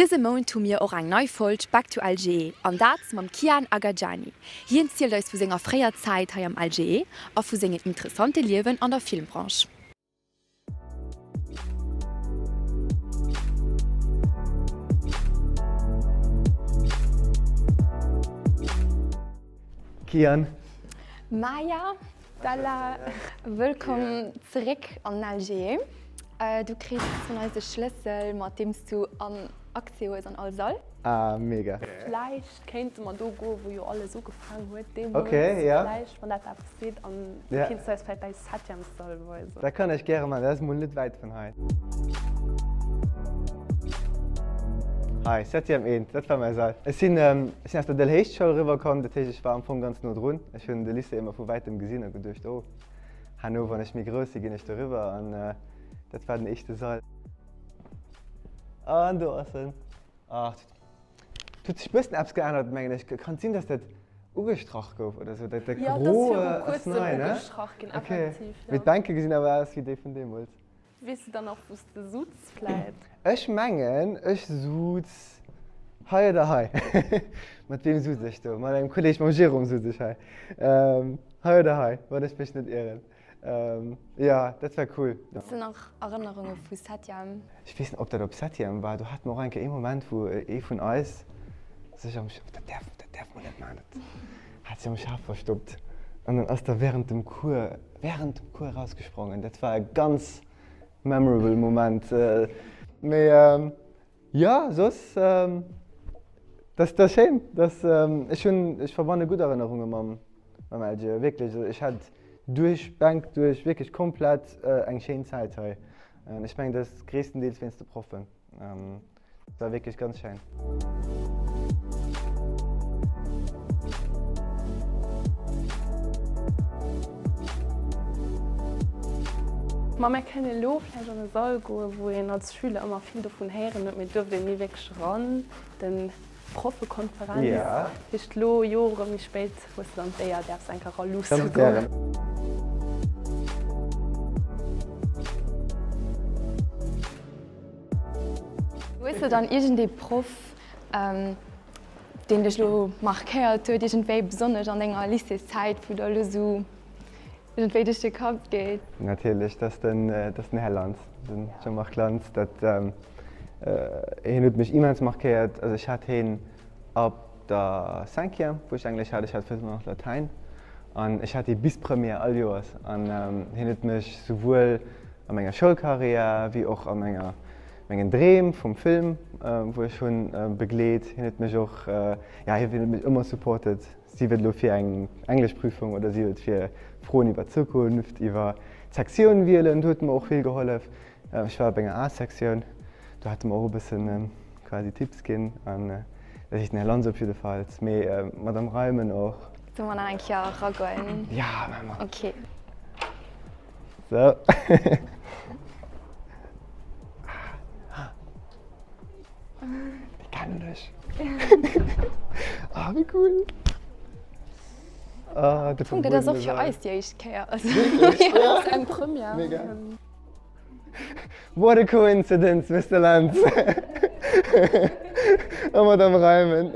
Dëse Mount hu mir och eng nei Folg Back to LGE, an dat mam Kian Agajani. Hien zielt eis vu senger fréier Zäit hei am LGE a vu sengem interessante Liewen an der Filmbranche. Kian. Maja, Bella, wëllkomm zeréck an LGE. Du kriss vun eis e Schlëssel, mat deem s du an Accès hues an all Sall. Ah, mega. Vläicht kéinte mer do goen, wou jo alles ugefaang huet deemools. Okay, ja. Vläicht, wann dat eppes seet. An da kéints du eis vläicht däi Septièmessall weisen. Dat kann ech gäre maachen, dat ass mol net wäit vun hei. Hei, Septième eent, dat war mäi Sall. Ech sinn, ech sinn aus der Delhéichtschoul eriwwer komm, dat heescht, ech war am Fong ganz no drun. Ech hunn de Lycée ëmmer vu wäitem gesinn a geduecht, oh, herno, wann ech méi grouss sinn, ginn ech doriwwer. An dat war den éischte Sall. An do ass en. Ach, et huet sech e bëssen eppes geännert, mengen ech. Kann et sinn, dass dat ugestrach gouf oder sou? Dat Ja, et ass Groe viru ass kuerzem nei, ne? ugestrach ginn, Okay. effektiv, Mee jo. d'Bänke gesinn awer aus wéi déi vun deemools. Weess de dann och, wou s de sutz vläit? Ech mengen, ech sutz hei oder hei. Mat weem sutz ech do? Mat engem Kolleeg, mam Jérôme sutz ech hei. Hei oder hei, wann ech mech net ieren. Jo, dat war cool. Hues de nach Erënnerunge vu Septième? Ech weess net, ob dat op Septième war. Do hate mer och eng Kéier ee Moment, wou ee vun eis sech am, dat däerf, dat däerf mer net maachen, dat hat sech am Schaf verstoppt an dann ass da während dem Cours, während dem Cours erausgesprongen. Dat war e ganz memorable Moment. Mee jo, soss, dat ass schéin. Dat, ech hunn, ech verbanne gutt Erënnerunge mam, mam LGE, wierklech. Ech hat duerch d'Bänk duerch wierklech komplett eng schéin Zäit hei. Ech mengen, dat ass gréisstendeels wéinst de Proffen. Et war wierklech ganz schéin. Ma mir kënnen elo vläicht an e Sall goen, wou een als Schüler ëmmer vill dovun héieren huet, mee et duerft een ni wierklech eran, den Proffekonferenz. Heescht elo, Jore méi spéit, hues de dann d'Éier, däerfs eng Kéier era luusse Ganz goen. gären. Hues de dann iergendee Proff, deen dech elo markéiert huet, iergendwéi besonnesch an denger Lycéeszäit, wou der elo sou iergendwéi duerch de Kapp geet? Natierlech, dat ass den, dat ass den Här Lantz, den Jean-Marc Lantz. Dat, hien huet mech immens markéiert. Also ech hat hien ab der Cinquième, wou ech Englesch hat, ech hat virdrun nach Latäin, an ech hat hie bis Première all Joers. An hien huet mech souwuel a menger Schoulkarriär wéi och a menger, mengen Dreem vum Film, wou ech hunn, begleet. Hien huet mech och, ja, hien huet mech ëmmer supported, sief et elo fir eng Engleschprüfung oder sief et fir Froen iwwer d'Zukunft, iwwer d'Sektioun wielen, do huet e mer och vill gehollef. Ech war op enger A-Sektioun, do hat e mer och e bëssen quasi Tipps ginn an dat heescht den Här Lanz op jiddefalls, mee d'Madame Reimen och. Solle mer nach eng Kéier eragoen? Ja, maache mer. Ok. Sou. Déi kennen ech. Ah, wéi cool. Ah, de Dat ass och fir eis déi éischt Kéier. Wierklech? Dat ass eng Première. Mega. What a coincidence, Mister Lentz! A Madame Reimen.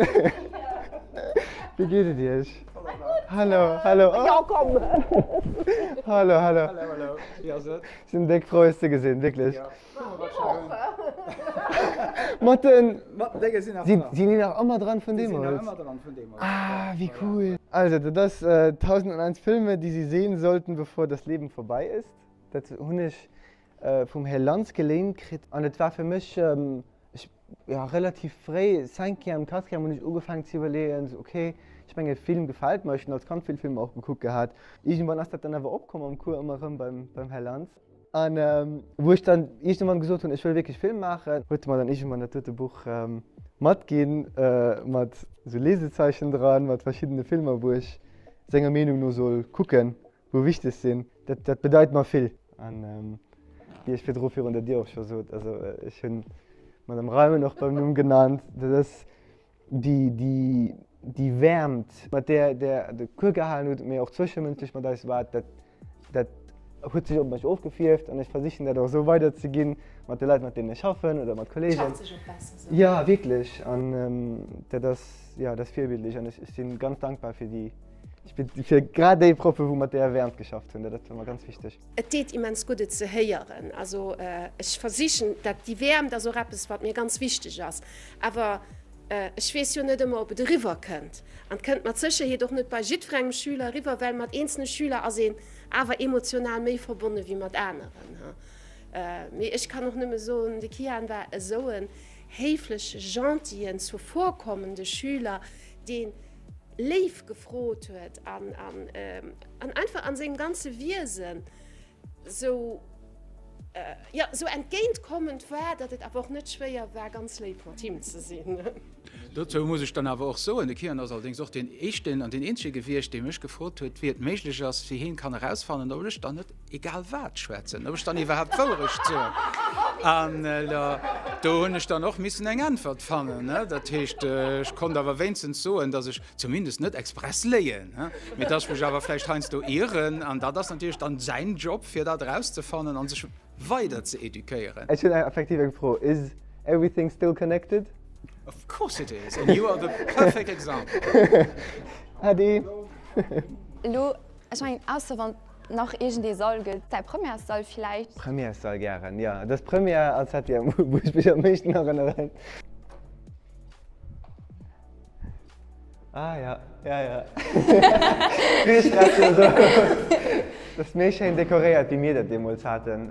Wéi geet et Iech? Hallo, hallo. Jo, komm! Hallo, hallo. Hallo, hallo. Wéi ass et? Sinn déck frou, Iech ze gesinn, wierklech. Ja. Mat den. Mat den Dénge sinn nach dran. Sinn déi nach ëmmer dran vun Déi sinn nach deemools? ëmmer dran vun deemools. Ah, wéi cool. Also, dat ass 1001 Filme, die Sie sehen sollten, bevor das Leben vorbei ist. Dat hunn ech vum Här Lantz geléint kritt an et war fir mech, ech, jo, relativ fréi, Cinquième, Quatrième, hunn ech ugefaangen ze iwwerleeën, sou, okay, ech menge Film gefält mer, ech hunn als Kand vill Filmer och gekuckt gehat. Iergendwann ass dat dann awer opkomm am Cours ëmmer erëm beim, beim Här Lantz. An wou ech dann iergendwann gesot hunn, ech wëll wierklech Film maachen, huet e mer dann iergendwann dat dote Buch matginn, mat sou Lesezeichen dran, mat verschiddene Filmer, wou ech senger Meenung no soll kucken. wou wichteg sinn, dat, dat bedeit mer vill. An wéi ech virdru virun der Dier och scho sot, also ech hunn d'Madame Reimen och beim Numm genannt, dat ass déi, déi, déi Wäermt, mat där där de Cours gehalen huet, mee och zwëschemënschlech mat eis war, dat, dat. huet sech op mech ofgefierft an ech versichen dat och esou weider ze ginn mat de Leit mat deenen ech schaffen oder mat Kollegen. Schafft sech och besser esou. Jo wierklech an dat ass jo dat ass virbildlech an ech si ganz dankbar fir déi fir grad déi Proffe wou mat där Wäermt geschafft hunn, dat ass mer ganz wichteg. Et deet immens gutt et ze héieren. Also ech versichen dat, déi Wäermt ass och eppes wat mir ganz wichteg ass. Awer ech weess jo net ëmmer ob et eriwwer kënnt. An et kënnt mat Sécherheet och net bei jiddwerengem Schüler eriwwer, well mat eenzele Schüler ass een awer emotional méi verbonne wéi mat aneren. Mee ech kann och nëmme soen, de Kian war esou en héifleche, gentillen, zuvorkommende Schüler, deen léif gefrot huet an an einfach an sengem ganze Wiesen sou jo sou entgéintkommend war, datt et awer och net schwéier war ganz léif mat him ze sinn. Dozou muss ech dann awer och soen, de Kian ass allerdéngs och deen éischten an deen eenzege gewiescht, dee mech gefrot huet, wéi et méiglech ass, wéi heen kann erausfannen, ob ech dann net egal wat schwätzen, ob ech dann iwwerhaapt d'Wourecht soen. An do hunn ech dann och missen eng Äntwert fannen. Dat heescht, ech konnt awer wéinstens soen, datt ech zumindest net express léien, mee datt ech mech awer vläicht heiansdo ieren. An dat ass natierlech dann säin Job, fir dat erauszefannen a sech weider ze eduquéieren. Ech hunn effektiv eng Fro, Is everything still connected? Of course it is, and you are the perfect example. Ade. Elo, ech mengen, ausser wann Nach iergendee Sall gëtt, däi Premièressall villäicht? Premièressall gären, jo. Et ass d'Première als Septième, wou ech mech am meeschten erënneren. Ah ja, ja, ja. Dat ass méi schéin dekoréiert, wéi mir dat deemools haten.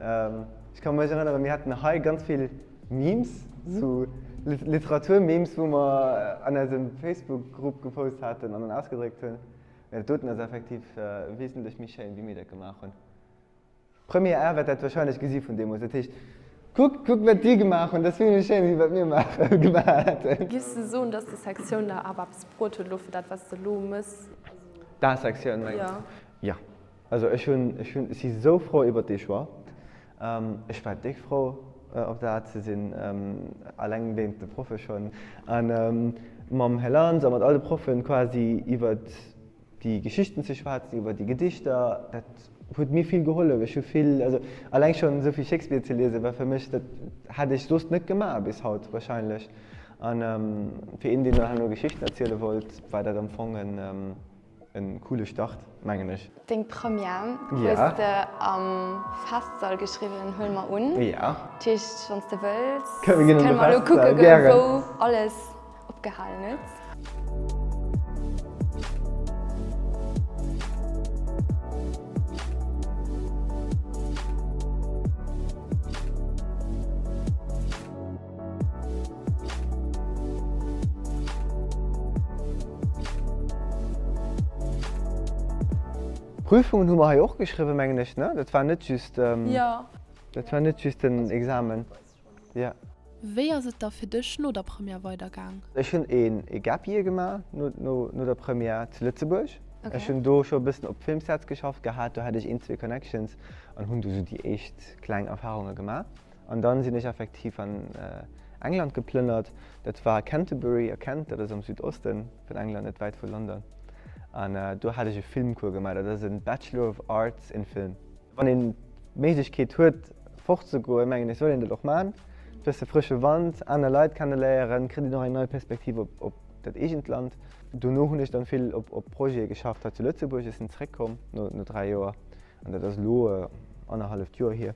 Ech ka mech erënneren, mir haten hei ganz vill Memes, sou Literatur-Memes, wou mer an eisem Facebook-Grupp gepost haten an dann ausgedréckt hunn. Mä dat doten ass effektiv wesentlech méi schéin, wéi mir dat gemaach hunn. Première A wäert dat wahrscheinlech gesi vun deemools. Dat heescht, kuckt, kuckt wat déi gemaach hunn, dat ass vill méi schéin, wéi wat mir maachen, gemaach hätten. Giffs de soen, dass déi Sektioun der awer eppes bruet huet elo fir dat, wat s de elo mëss? D'A-Sektioun mengs Jo. Jo. Also ech hunn, ech hunn, ech si sou frou iwwert dee Choix. Ech war déck frou op der A ze sinn, alleng wéinst de Proffe schonn. A mam Här Lanz a mat all de Proffen quasi iwwert déi Geschichten ze schwätzen, iwwert déi Gedichter, dat huet mir vill gehollef. Ech hu vill, also alleng schonn esou vill Shakespeare ze liesen, war fir mech, dat hätt ech soss net gemaach bis haut wahrscheinlech. A fir een, deen herno Geschichten erziele wollt, war dat am Fong en. En coole Start, mengen ech. Deng Première hues de am Festsall geschriwwen, huele mer un. Dat heescht, wann s de wëlls, kënne mer elo kucke goen, wou alles opgehalen huet. Prüfungen hu mer hei och geschriwwen, mengen ech, ne? Dat war net just, dat war net just den Examen. Jo. Wéi ass et da fir dech no der Première weidergaang? Ech hunn ee Gap Year gemaach no der Première zu Lëtzebuerg. Ech hunn do scho e bëssen op Filmsets geschafft gehat, do hat ech een, zwee Connections an hunn do sou déi éischt kleng Erfarunge gemaach. An dann sinn ech effektiv an England geplënnert. Dat war Canterbury a Kent, dat ass am Südosten vun England, net wäit vu London. An do hat ech e Filmcours gemaach, dat ass e Bachelor of Arts in Film. Wann een d'Méiglechkeet huet fortzegoen, mengen ech, soll een dat och man. Bësse frësche Wand, aner Leit kenneléieren, kritt een och eng nei Perspektiv op dat eegent Land. Dono hunn ech dann vill op Projete geschafft hei zu Lëtzebuerg. Ech sinn zeréckkomm no 3 Joer an dat ass elo annerhalleft Joer hier.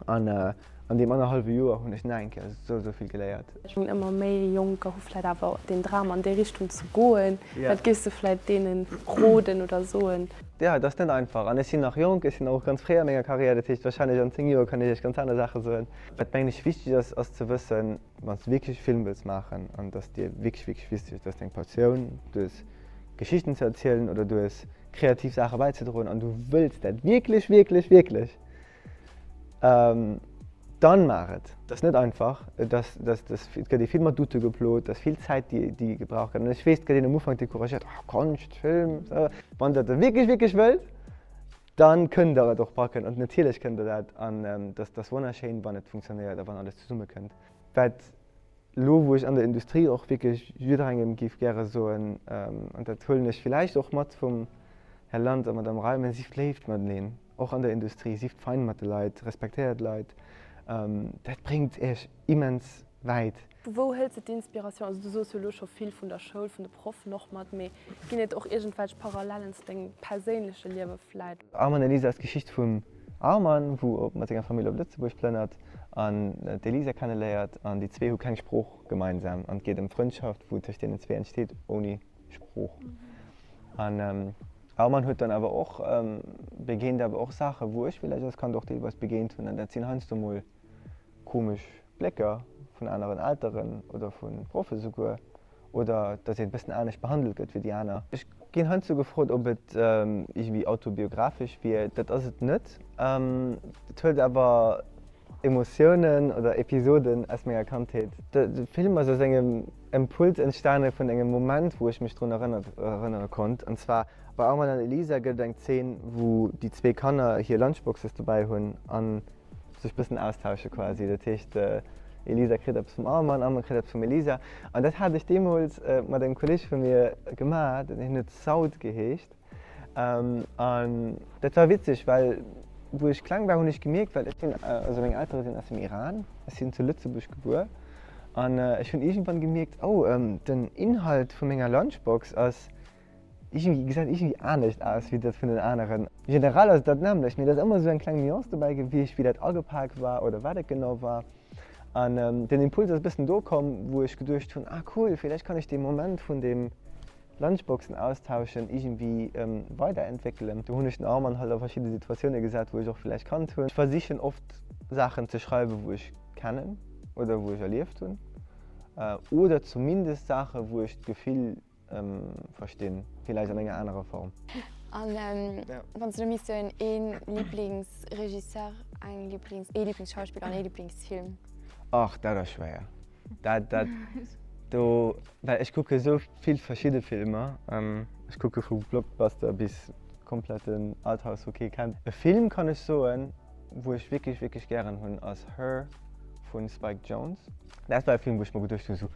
An an deem annerhallwe Joer hunn ech nach eng Kéier esou, esou vill geléiert. Ech mengen, ëmmer méi Jonker hu vläit awer den Dram an déi Richtung ze goen. Wat géifs de vläit deene roden oder soen? Jo, et ass net einfach an ech sinn nach jonk, ech sinn och ganz fréi a menger Karriär, dat heescht warscheinlech an 10 Joer kann ech iech ganz aner Saache soen. Wat mengen ech wichteg ass, ass ze wëssen, wann s de wierklech e Film wëlls maachen an et ass dir wierklech, wierklech wichteg, et ass deng Passioun, du hues Geschichten ze erzielen oder du hues kreativ Saache bäizedroen an du wëlls dat wierklech, wierklech, wierklech, Dann maach et. Et ass net einfach, et ass, et gëtt ee vill mat Doute geplot, et ass vill Zäit, déi gebraucht gëtt. An ech weess, et gëtt een am Ufank decouragéiert, oh Konscht, Film. Wann Der dat wierklech, wierklech wëllt, dann kënnt Der et och packen. An natierlech kënnt Der dat. An et ass wonnerschéin, wann et funktionéiert a wann alles zesummekënnt. Wat elo, wou ech an der Industrie och wierklech jidderengem géif gäre soen, an dat huelen ech villäicht och mat vum Här Lanz a Madame Reimen, sift léif mateneen. Och an der Industrie, sift fein mat de Leit, respektéiert d'Leit, dat bréngt Iech immens wäit. Vu wou hëls de d'Inspiratioun? Also du soos jo elo scho vill vun der Schoul, vun de Proffen och mat, mee ginn et och iergendwelch Parallellen zu dengem perséinleche Liewe vläit? Arman Elisa ass d'Geschicht vum Arman, wou mat senger Famill op Lëtzebuerg plënnert an d'Elisa kenneléiert an déi zwee hu keng Sprooch gemeinsam an et geet ëm Frëndschaft, wou tëscht deenen zwee entsteet ouni Sprooch. An Arman huet dann awer och begéint awer och Saache wou ech villäicht als Kand och deelweis begéint hunn an dat sinn heiansdo mol komesch Blécker vun aneren Elteren oder vu Proffe souguer, oder datt een e bëssen anescht behandelt gëtt wéi déi aner. Ech ginn heiansdo gefrot, ob et iergendwéi autobiographesch wier. Dat ass et net. Et huet awer Emotiounen oder Episoden aus menger Kandheet. De Film ass aus engem Impuls entstane vun engem Moment, wou ech mech drun erënnere konnt. An zwar bei Armand an Elisa gëtt et eng Zeen, wou déi zwee Kanner hir Lunchboxes dobäi hunn an sech bëssen austausche quasi. Dat heescht Elisa kritt eppes vum Arman, Arman kritt eppes vum Elisa. An dat hat ech deemools mat engem Kolleeg vu mir gemaach, hien huet Saud geheescht. An dat war witzeg, well wou ech kleng war hunn ech gemierkt, well ech sinn, also meng Eltere sinn aus dem Iran, ech sinn zu Lëtzebuerg gebuer an ech hunn iergendwann gemierkt, oh den Inhalt vu menger Lunchbox ass Iergendwéi gesäit iergendwéi anescht aus wéi dat vun den aneren. Generell ass et dat nämmlecht, mee et ass ëmmer esou eng kleng Nuance dobäi gewiescht, wéi dat agepak war oder wat et genau war. An den Impuls ass e bëssen do komm, wou ech geduecht hunn, ah cool, villäicht kann ech dee Moment vun deem Lunchboxen austauschen iergendwéi weiderentwéckelen. Do hunn ech den Armand halt a verschidde Situatioune gesat, wou ech och villäicht kannt hunn. Ech versichen oft Saachen ze schreiwen, wou ech kennen oder wou ech erlieft hunn oder zumindest Saache wou ech d'Gefill Verstinn, villäicht an enger anerer Form. An wann s du misst soen, ee Liblingsregisseur, eng Liblings, ee Liblingsschauspiller an ee Liblingsfilm? Ach, dat ass schwéier. Dat, dat, do, well ech kucke sou vill verschidde Filmer. Ech kucke vu Blockbuster bis kompletten Arthouse, wou kee kennt. E Film kann ech soen, wou ech wierklech, wierklech gären hunn, ass Her vu Spike Jonze. Dat war e Film, wou ech mer geduecht hunn, sou,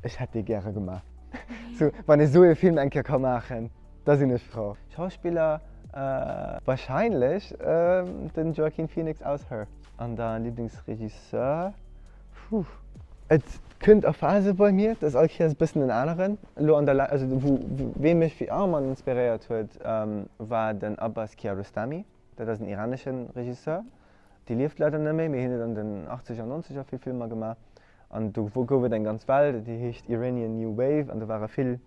Ech hätt dee gäre gemaach. Sou, wann ee sou ee Film eng Kéier ka maachen, da sinn ech frou. Schauspiller, Wahrscheinlech den Joaquin Phoenix aus Her. An da Liblingsregisseur, puh. Et kënnt a Phase bei mir, et ass all Kéiers e bëssen en aneren. Elo an der, also wou, wee mech fir Arman inspiréiert huet, war den Abbas Kiarostami. Dat ass en iranesche Regisseur. Dee lieft leider net méi, mee hien huet an den Achtzeger an Nonzeger vill Filmer gemaach. An do gouf et eng ganz Well, déi heescht Iranian New Wave, an do ware vill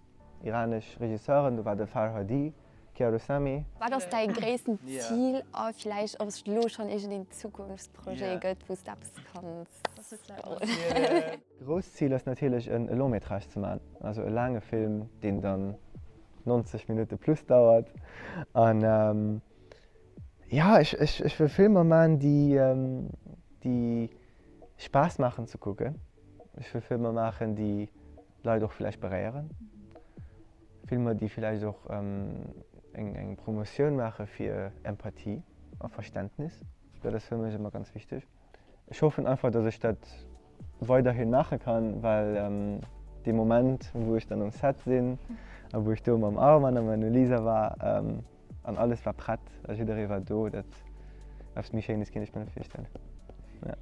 iranesch Regisseuren, do war de Farhadi, Kiarostami. Wat ass däi gréissten Zil a villäicht ob et elo schonn iergendeen Zukunftsprojet gëtt, wou s de eppes kanns spoileren? Grousst Zil ass natierlech en Long métrage ze man, also e laange Film, deen dann 90 Minutte plus dauert. An jo, ech wëll Filmer man, déi Spaass maachen ze kucken. Ech wëll Filmer maachen, déi Leit och vläicht beréieren. Filmer, déi vläicht och eng Promotioun maache fir Empathie a Verständnis. Dat ass fir mech ëmmer ganz wichteg. Ech hoffen einfach, datt ech dat weiderhi maache kann, well dee Moment, wou ech dann um Set sinn a wou ech do mam Arman a mam Elisa war, An alles war prett a jidderee war do. Dat eppes méi Schéines kéint ech mer net virstellen. Ja.